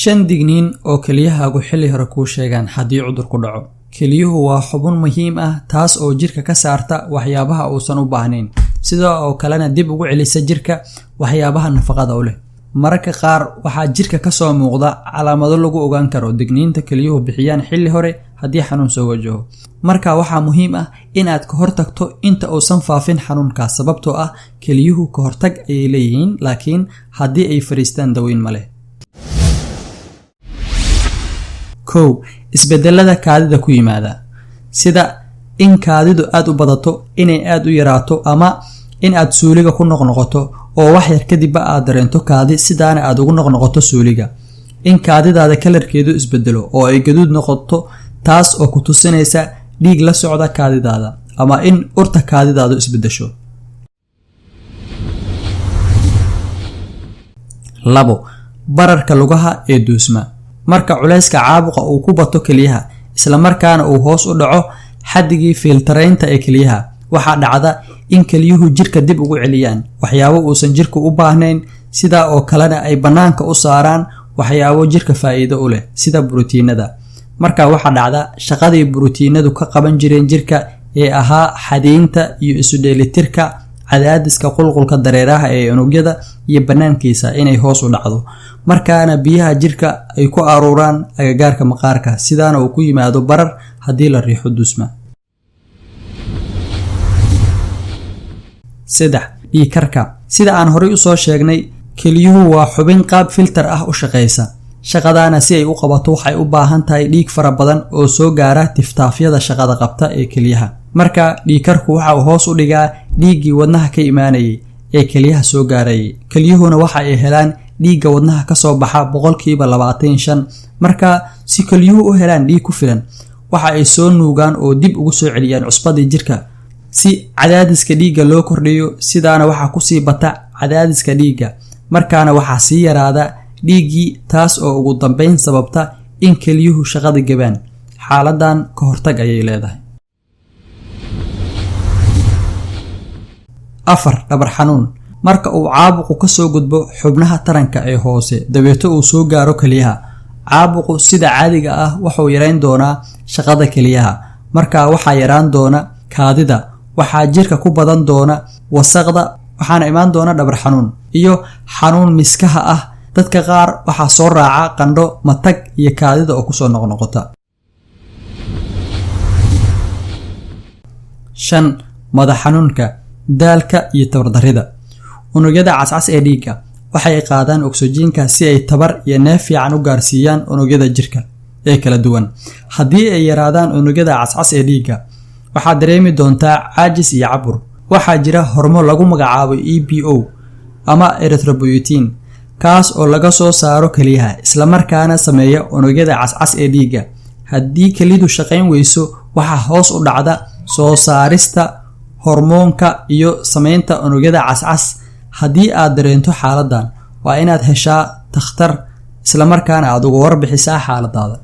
Shan digniin oo kelyahaagu xilli hore kuu sheegaan haddii cudur ku dhaco. Kelyuhu waa xubin muhiim ah, taas oo jirka ka saarta waxyaabaha uusan u baahnayn, sidoo oo kalena dib ugu celisa jirka waxyaabaha nafaqada u leh. Mararka qaar waxaa jirka kasoo muuqda calaamado lagu ogaan karo digniinta kelyuhu bixiyaan xilli hore haddii xanuun soo wajaho. Marka waxaa muhiim ah in aad ka hortagto inta uusan faafin xanuunkaas, sababtoo ah kelyuhu ka hortag ayay leeyihiin, laakiin haddii ay fariistaan daweyn ma leh. 1, isbedelada kaadida ku yimaada, sida in kaadidu aad u badato, inay aad u yaraato, ama in aad suuliga ku noqnoqoto oo wax yar kadibba aad dareento kaadi, sidaana aad ugu noqnoqoto suuliga. In kaadidaada kalarkeedu isbedelo oo ay gaduud noqoto, taas oo ku tusinaysa dhiig la socda kaadidaada, ama in urta kaadidaadu isbedesho. 2, bararka lugaha ee duusma. Marka culayska caabuqa uu ku bato keliyaha, islamarkaana uu hoos u dhaco xaddigii fiiltaraynta ee keliyaha, waxaa dhacda in keliyuhu jirka dib ugu celiyaan waxyaabo uusan jirku u baahnayn, sidaa oo kalena ay bannaanka u saaraan waxyaabo jirka faa'iido u leh, sida borotiinada. Marka waxaa dhacda shaqadii borotiinadu ka qaban jireen jirka ee ahaa xadiinta iyo isu dheelitirka cadaadiska qulqulka dareeraha ee unugyada iyo bannaankiisa inay hoos u dhacdo, markaana biyaha jirka ay ku aruuraan agagaarka maqaarka, sidaana uu ku yimaado barar haddii la riixo dusma. 3, dhiigkarka. Sida aan horay usoo sheegnay, keliyuhu waa xubin qaab filter ah u shaqeysa. Shaqadaana si ay u qabato waxay u baahan tahay dhiig fara badan oo soo gaara tiftaafyada shaqada qabta ee keliyaha. Marka dhiigkarku waxa uu hoos u dhigaa dhiiggii wadnaha ka imaanayay ee keliyaha soo gaarayay. Kelyuhuna waxa ay helaan dhiigga wadnaha kasoo baxa 25%. Marka si kelyuhu u helaan dhiig ku filan, waxa ay soo nuugaan oo dib ugu soo celiyaan cusbadii jirka si cadaadiska dhiigga loo kordhiyo. Sidaana waxaa kusii bata cadaadiska dhiigga, markaana waxaa sii yaraada dhiiggii, taas oo ugu dambeyn sababta in kelyuhu shaqada gabaan. Xaaladan ka hortag ayay leedahay. 4, dhabar xanuun. Marka uu caabuqu kasoo gudbo xubnaha taranka ee hoose, dabeeto uu soo gaaro keliyaha, caabuqu sida caadiga ah wuxuu yareyn doonaa shaqada keliyaha. Markaa waxaa yaraan doona kaadida, waxaa jirka ku badan doona wasaqda, waxaana imaan doona dhabar xanuun iyo xanuun miskaha ah. Dadka qaar waxaa soo raaca qandho, matag iyo kaadida oo kusoo noqnoqota. 5, madax xanuunka, daalka iyo tabardarrida. Unugyada cascas ee dhiigga waxay qaadaan ogsijiinka si ay tabar iyo neef fiican u gaarsiiyaan unugyada jirka ee kala duwan. Haddii ay yaraadaan unugyada cascas ee dhiigga, waxaad dareemi doontaa caajis iyo cabur. Waxaa jira hormoon lagu magacaabo EPO ama erythropoietin, kaas oo laga soo saaro keliyaha, islamarkaana sameeya unugyada cascas ee dhiigga. Haddii kelidu shaqayn weyso, waxaa hoos u dhacda soo saarista hormoonka iyo sameynta unugyada cascas. Haddii aad dareento xaaladan, waa inaad heshaa takhtar, islamarkaana aad uga warbixisaa xaaladaada.